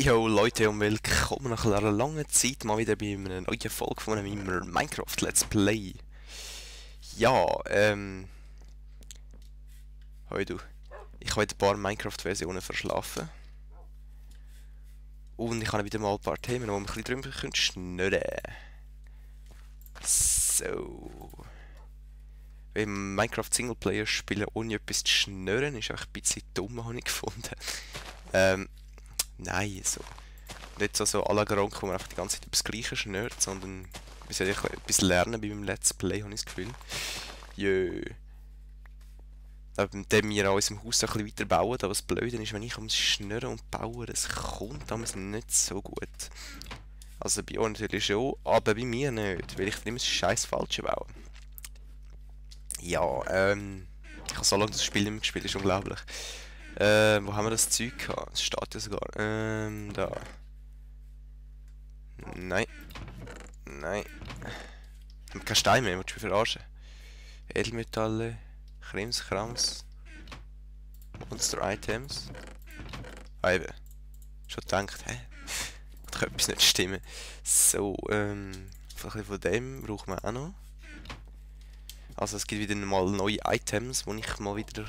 Yo Leute und willkommen nach einer langen Zeit mal wieder bei einer neuen Folge von einem Minecraft Let's Play. Ja, hoi du. Ich habe ein paar Minecraft-Versionen verschlafen. Und ich habe wieder mal ein paar Themen, wo wir ein bisschen drüber schnurren können. So. Wenn Minecraft Singleplayer spielen ohne etwas zu schnurren, ist einfach ein bisschen dumm, habe ich gefunden. Nein, so. Nicht so à la Gronk, wo man einfach die ganze Zeit über das Gleiche schnurrt, sondern wir sollten etwas lernen bei meinem Let's Play, habe ich das Gefühl. Jö. Indem wir an unserem Haus ein bisschen weiter bauen, aber das Blöde ist, wenn ich ums Schnurren und Bauen, das kommt damals nicht so gut. Also bei euch natürlich schon, aber bei mir nicht, weil ich immer das scheiß Falsche baue. Ja, ich habe so lange das Spiel nicht mehr gespielt, das ist unglaublich. Wo haben wir das Zeug gehabt? Es steht ja sogar. Da. Nein. Nein. Kein Stein mehr, willst du mich verarschen? Edelmetalle, Krimskrams, Monster-Items. Ah, eben. Schon gedacht, hä? Da kann etwas nicht stimmen. So, ein bisschen von dem brauchen wir auch noch. Also es gibt wieder mal neue Items, die ich mal wieder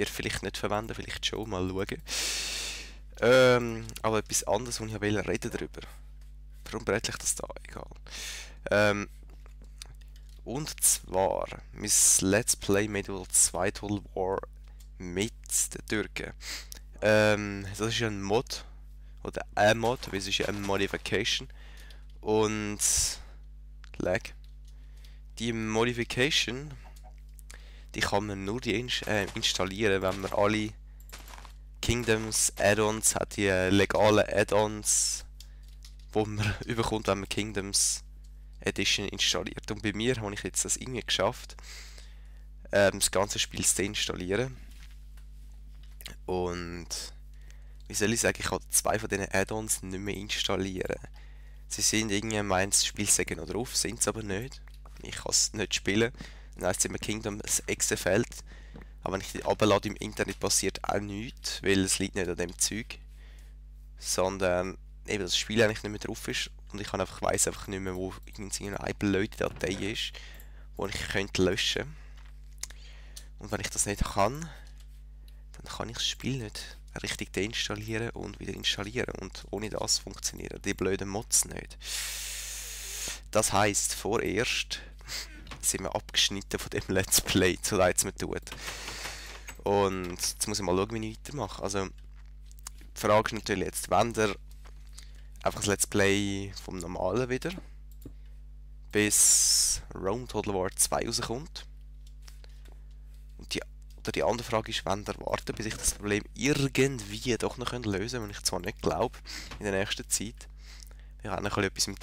vielleicht nicht verwenden, vielleicht schon, mal schauen. Aber etwas anderes, wo ich reden darüber. Warum brettle ich das da? Egal. Und zwar mein Let's Play Medieval 2 Total War mit den Türken. Das ist ja ein Mod. Oder ein Mod, weil es ist ja eine Modification. Und lag. Die Modification, die kann man nur installieren, wenn man alle Kingdoms Add-ons hat, die legalen Add-ons, wo man überkommt, wenn man Kingdoms Edition installiert. Und bei mir habe ich jetzt das irgendwie geschafft, das ganze Spiel zu installieren. Und wie soll ich sagen, ich kann zwei von diesen Add-ons nicht mehr installieren. Sie sind irgendwie meint, das Spiel sagen noch drauf, sind es aber nicht. Ich kann es nicht spielen. Dann heisst es immer Kingdom, das Exe fällt. Aber wenn ich die runterlade im Internet, passiert auch nichts, weil es liegt nicht an dem Zeug. Sondern eben das Spiel eigentlich nicht mehr drauf ist. Und ich weiss einfach nicht mehr, wo irgendeine blöde Datei ist, die ich könnte löschen. Und wenn ich das nicht kann, dann kann ich das Spiel nicht richtig deinstallieren und wieder installieren. Und ohne das funktionieren die blöden Mods nicht. Das heisst, vorerst sind wir abgeschnitten von dem Let's Play, so leid es mir tut. Und jetzt muss ich mal schauen, wie ich weitermache. Also, die Frage ist natürlich jetzt, wenn ihr einfach das Let's Play vom Normalen wieder bis Rome Total War 2 rauskommt. Und die andere Frage ist, wenn ihr warten, bis ich das Problem irgendwie doch noch lösen kann, was ich zwar nicht glaube, in der nächsten Zeit. Wir haben noch etwas mit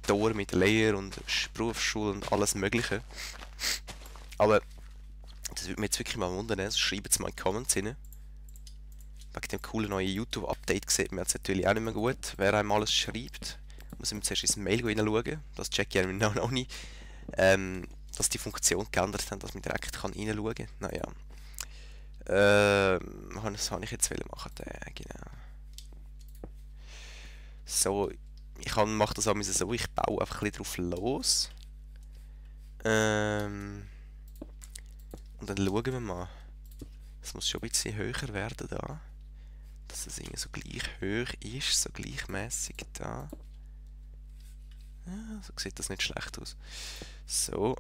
Tor, mit Lehre und Berufsschule und alles Mögliche. Aber das würde mich jetzt wirklich mal wundern, schreibt es mal in die Comments rein. Wegen dem coolen neuen YouTube-Update sieht man jetzt natürlich auch nicht mehr gut, wer einem alles schreibt. Muss ich zuerst ins Mail reinschauen, das checke ich noch nicht. Dass die Funktion geändert haben, dass man direkt reinschauen kann. Naja. Was habe ich jetzt machen? Genau. So, ich mache das auch so, ich baue einfach ein bisschen drauf los. Und dann schauen wir mal. Es muss schon ein bisschen höher werden da. Dass es irgendwie so gleich hoch ist, so gleichmäßig da. Ja, so sieht das nicht schlecht aus. So.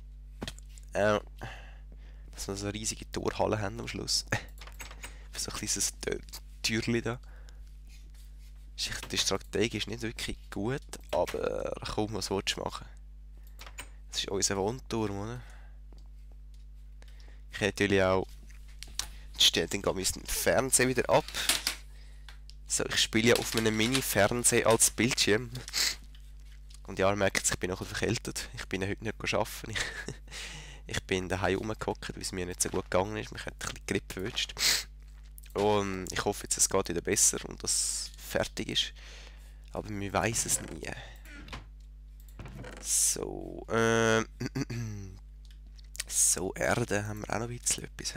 Dass wir so eine riesige Torhalle haben am Schluss. Für so ein kleines Türchen da. Die Strategie ist nicht wirklich gut, aber komm, was willst du machen? Das ist unser Wohnturm, oder? Ich kann natürlich auch... Dann gehen wir unseren Fernseher wieder ab. So, ich spiele ja auf meinem Mini-Fernseher als Bildschirm. Und ja, ihr merkt, ich bin noch verkältet. Ich bin heute nicht arbeiten. Ich bin daheim rumgehockt, weil es mir nicht so gut gegangen ist. Mich hat ein bisschen Grippe erwischt. Und ich hoffe jetzt, es geht wieder besser und dass es fertig ist. Aber man weiß es nie. So, so, Erde haben wir auch noch ein bisschen etwas.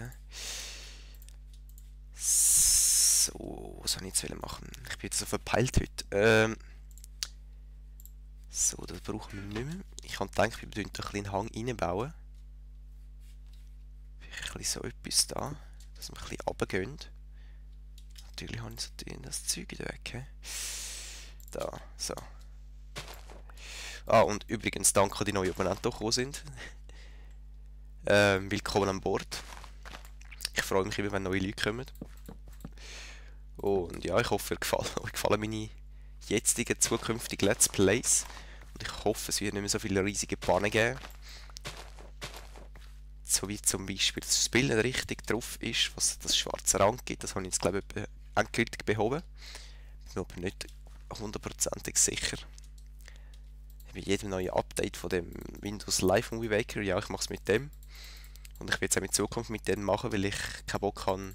So, was soll ich jetzt machen? Ich bin jetzt so verpeilt heute. So, das brauchen wir nicht mehr. Ich habe gedacht, wir könnten einen kleinen Hang reinbauen. Vielleicht ein bisschen so etwas da, dass wir ein bisschen runtergehen. Natürlich habe ich so das Zeug weg. He? Da, so. Ah, und übrigens danke an die neuen Abonnenten, die gekommen sind. Willkommen an Bord. Ich freue mich immer, wenn neue Leute kommen. Und ja, ich hoffe, euch gefallen meine jetzigen, zukünftigen Let's Plays. Und ich hoffe, es wird nicht mehr so viele riesige Pannen geben. So wie zum Beispiel, dass das Spiel nicht richtig drauf ist, was das schwarze Rand gibt. Das habe ich jetzt, glaube ich, endgültig behoben. Bin mir aber nicht hundertprozentig sicher. Bei jedem neuen Update von dem Windows Live Movie Maker, ja, ich mache es mit dem. Und ich werde es auch in Zukunft mit dem machen, weil ich keinen Bock habe,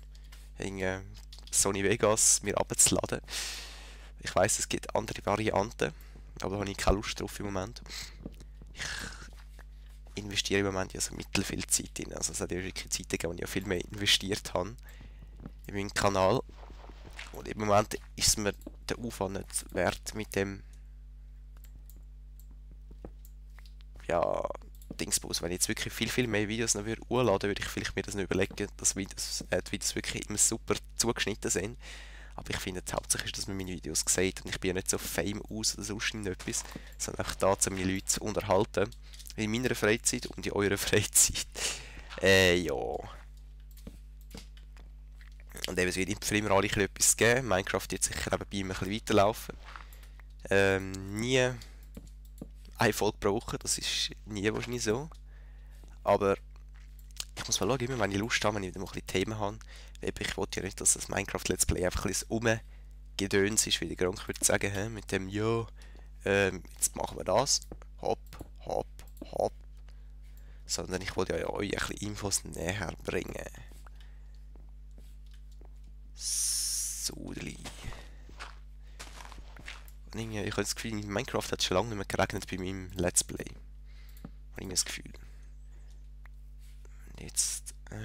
Sony Vegas mir abzuladen. Ich weiß, es gibt andere Varianten, aber da habe ich keine Lust drauf im Moment. Ich investiere im Moment ja so mittelfiel Zeit in. Also es hat ja wirklich Zeiten gegeben, wo ich ja viel mehr investiert habe in meinen Kanal. Und im Moment ist mir der Aufwand nicht wert mit dem ja, Dingsbus. Wenn ich jetzt wirklich viel mehr Videos noch hochladen würde ich vielleicht mir das noch überlegen, dass die Videos wirklich immer super zugeschnitten sind. Aber ich finde, hauptsächlich ist, dass man meine Videos sieht und ich bin ja nicht so fame aus oder sonst etwas, sondern auch da, um meine Leute zu unterhalten. In meiner Freizeit und in eurer Freizeit. Ja. Und eben, es wird für immer alle etwas geben. Minecraft wird sicher eben bei ihm ein bisschen weiterlaufen. Nie eine Folge pro Woche, das ist nie wahrscheinlich so. Aber ich muss mal schauen, immer wenn ich Lust habe, wenn ich wieder mal ein bisschen Themen habe. Eben, ich wollte ja nicht, dass das Minecraft Let's Play einfach ein bisschen Gedöns ist, wie der Gronk würde sagen, he? Mit dem, ja, jetzt machen wir das, hopp, hopp, hopp. Sondern ich wollte ja euch ein bisschen Infos näher bringen. Sodeli. Und irgendwie, ich habe das Gefühl, in Minecraft hat es schon lange nicht mehr geregnet bei meinem Let's Play. Habe ich das Gefühl. Und jetzt, ja,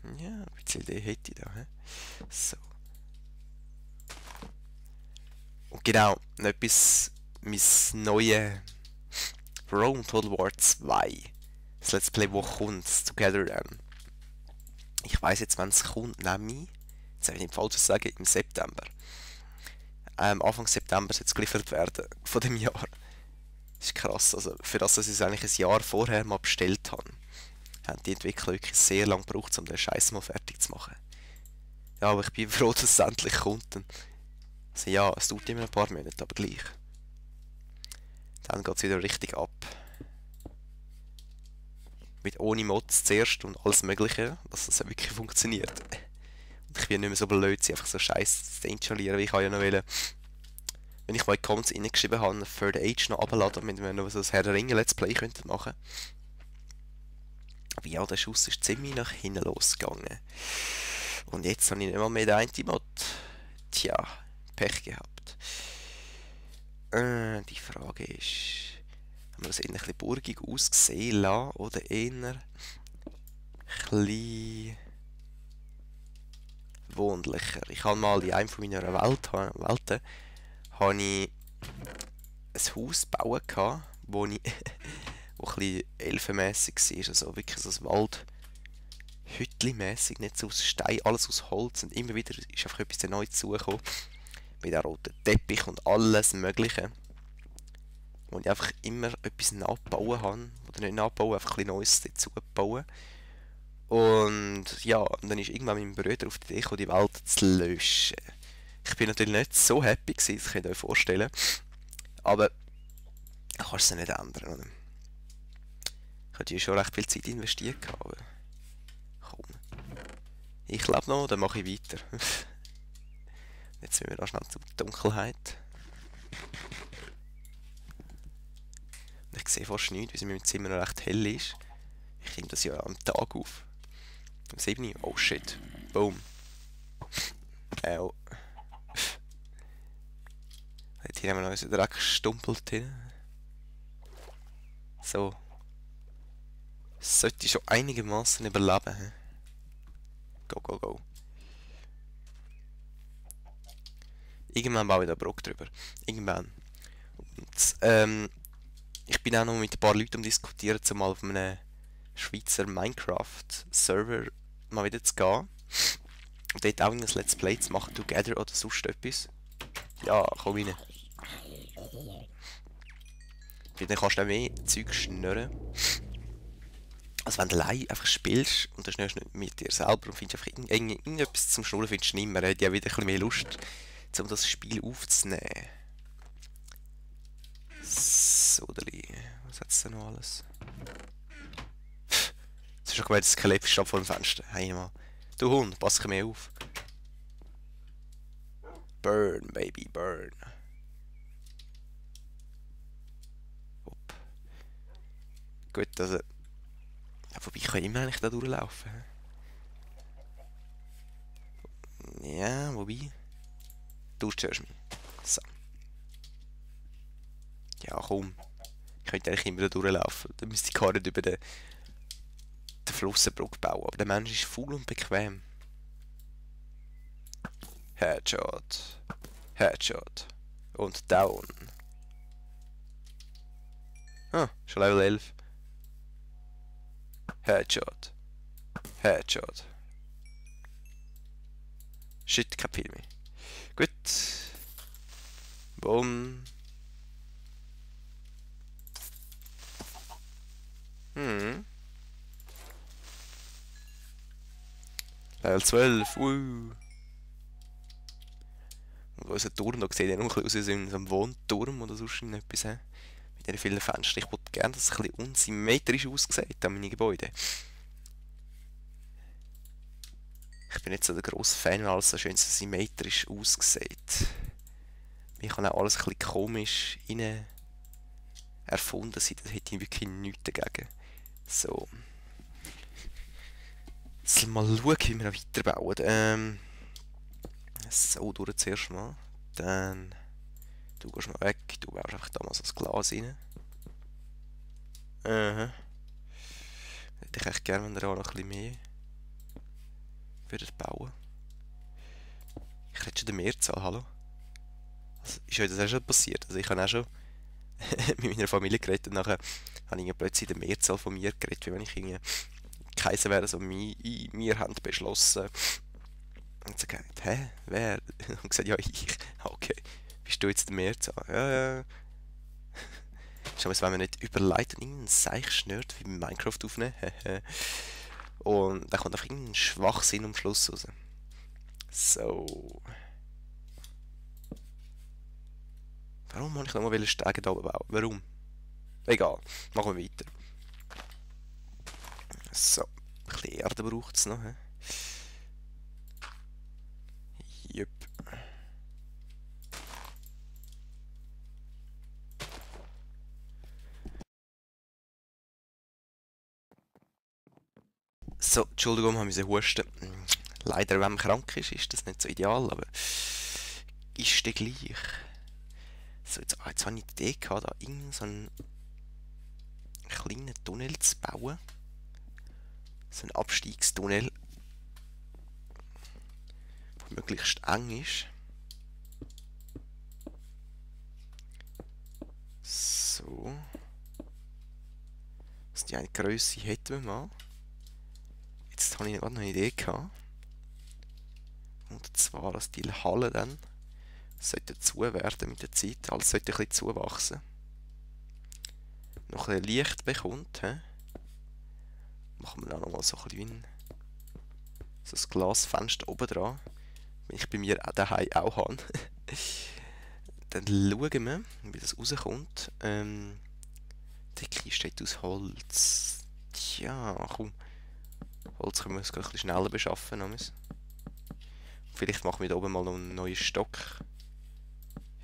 ein bisschen Idee hätte ich da, he? So. Und genau, noch etwas, mein neues Rome Total War 2. Das Let's Play, wo kommt, Together. Ich weiss jetzt, wenn es kommt, nämlich, jetzt habe ich nicht falsch sagen, im September. Anfang September soll es geliefert werden von dem Jahr. Das ist krass, also für das, dass ich es eigentlich ein Jahr vorher mal bestellt habe, haben die Entwickler wirklich sehr lange gebraucht, um den Scheiß mal fertig zu machen. Ja, aber ich bin froh, dass es endlich kommt. Also ja, es dauert immer ein paar Monate, aber gleich. Dann geht es wieder richtig ab. Mit ohne Mods zuerst und alles Mögliche, dass das wirklich funktioniert. Und ich bin nicht mehr so blöd, sie einfach so Scheiß zu installieren, wie ich ja noch wollte. Wenn ich mal in die Comments reingeschrieben habe, Third Age noch abladen, damit wir noch so ein Herr der Ringe Let's Play könnten machen. Aber ja, der Schuss ist ziemlich nach hinten losgegangen. Und jetzt habe ich nicht mal mehr den einen Mod. Tja, Pech gehabt. Die Frage ist, haben wir das eher ein bisschen burgig ausgesehen lassen oder eher ein bisschen wohnlicher? Ich habe mal in einem von meiner Welten habe ich ein Haus bauen gehabt, wo ich wo ein bisschen elfenmässig war, also wirklich so ein Wald Hütli-mässig, nicht so aus Stein, alles aus Holz und immer wieder ist einfach etwas Neues dazugekommen. Mit einem roten Teppich und alles Mögliche. Wo ich einfach immer etwas nachbauen habe, oder nicht nachbauen, einfach ein bisschen Neues dazu bauen. Und ja, und dann ist irgendwann mein Bruder auf die Idee gekommen, die Welt zu löschen. Ich bin natürlich nicht so happy gewesen, das könnt ihr euch vorstellen. Aber du kannst es nicht ändern, oder? Ich hatte ja schon recht viel Zeit investiert, aber komm. Ich lebe noch, dann mache ich weiter. Jetzt sind wir da schnell zur Dunkelheit. Ich sehe fast nichts, weil mein Zimmer noch recht hell ist. Ich nehme das ja am Tag auf. Um 7 Uhr. Oh shit. Boom. Au. Hier haben wir noch unseren Dreck gestumpelt hin. So. Sollte schon einigermaßen überleben. He? Go, go, go. Irgendwann baue ich da Brücke drüber. Irgendwann. Und, ich bin auch noch mit ein paar Leuten am diskutieren, um mal auf einem Schweizer Minecraft-Server mal wieder zu gehen. Und dort auch ein Let's Play zu machen, Together oder sonst etwas. Ja, komm rein. Weil dann kannst du auch mehr Zeug schnurren. Also wenn du allein einfach spielst und dann schnurrst du nicht mit dir selber und findest einfach irgendetwas zum Schnurren findest du nicht mehr, dann hat ja wieder ein bisschen mehr Lust, um das Spiel aufzunehmen. So, was hat es denn noch alles? Jetzt hast du schon gemeint, das Skelett steht vor dem Fenster. Hey, mal. Du Hund, pass dich mehr auf. Burn, baby, burn. Hopp. Gut, also... Ja, wobei, ich kann immer eigentlich da durchlaufen. Ja, wobei... Du störst mich. So. Ja, komm. Ich könnte eigentlich immer da durchlaufen. Dann müsste ich gar nicht über den Flussenbrücke bauen. Aber der Mensch ist faul und bequem. Headshot. Headshot. Und down. Ah, schon Level 11. Headshot. Headshot. Shit, kein Film mehr. Gut. Bumm. Level 12. Und unser Turm, da sieht ja noch ein bisschen aus wie in so einem Wohnturm oder sonst etwas. Mit diesen vielen Fenstern. Ich würde gerne, dass es ein bisschen unsymmetrisch aussieht an meine Gebäude. Ich bin nicht so der grosse Fan, weil alles so schön so symmetrisch aussieht. Mir kann auch alles ein bisschen komisch rein erfunden sein, da hätte ich wirklich nichts dagegen. So. Jetzt mal schauen, wie wir weiterbauen. So, durch zuerst mal. Dann... Du gehst mal weg, du baust einfach da mal so ein Glas rein. Hätte ich echt gerne, wenn ihr auch noch ein bisschen mehr würdet bauen. Ich rede schon der Mehrzahl, hallo? Also, ist euch das auch schon passiert? Also ich habe auch schon mit meiner Familie geredet und nachher habe ich plötzlich in der Mehrzahl von mir geredet, wie wenn ich irgendwie Kaiser wäre, so wir haben beschlossen. Und sie gesagt, hä, wer? Und gesagt, ja, ich. Okay, bist du jetzt der Mehrzahl? Ja, ja. Schau mal, wenn wir nicht überleiten, irgendeinen Seich schnürt, wie bei Minecraft aufnehmen. Und dann kommt einfach irgendein Schwachsinn am Schluss raus. So. Warum wollte ich nochmal Stege da oben bauen? Warum? Egal, machen wir weiter. So, ein bisschen Erde braucht es noch. Jupp. So, Entschuldigung, haben wir husten. Leider, wenn man krank ist, ist das nicht so ideal, aber ist der gleich. So, jetzt habe ich die Idee gehabt, da irgendeinen so einen kleinen Tunnel zu bauen. So ein Abstiegstunnel, der möglichst eng ist. So. Dass die eine Größe hätten wir mal. Jetzt habe ich gerade noch eine Idee gehabt. Und zwar, dass die Halle dann sollte zu werden mit der Zeit. Alles sollte ein bisschen zuwachsen. Noch ein bisschen Licht bekommt. Machen wir dann nochmal so ein bisschen so ein Glasfenster oben dran. Wenn ich bei mir auch daheim auch habe. Dann schauen wir, wie das rauskommt. Die Kiste steht aus Holz. Tja, komm. Holz können wir uns ein bisschen schneller beschaffen. Vielleicht machen wir da oben mal noch einen neuen Stock.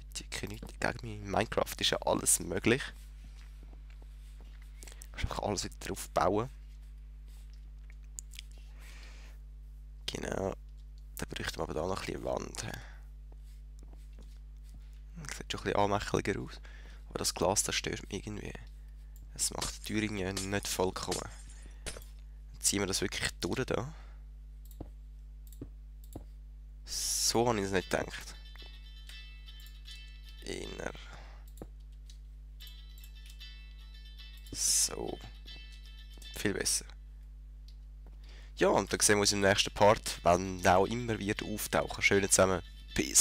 Hätte ich nichts gegen mich. In Minecraft ist ja alles möglich. Du kannst einfach alles wieder drauf bauen. Genau. Dann bräuchten wir aber da noch ein bisschen Wand. Das sieht schon ein bisschen anmächeliger aus. Aber das Glas, das stört mich irgendwie. Es macht die Tür irgendwie nicht vollkommen. Dann ziehen wir das wirklich durch da. So habe ich es nicht gedacht. So, viel besser. Ja, und dann sehen wir uns im nächsten Part, wenn auch immer wird auftauchen. Schönen zusammen.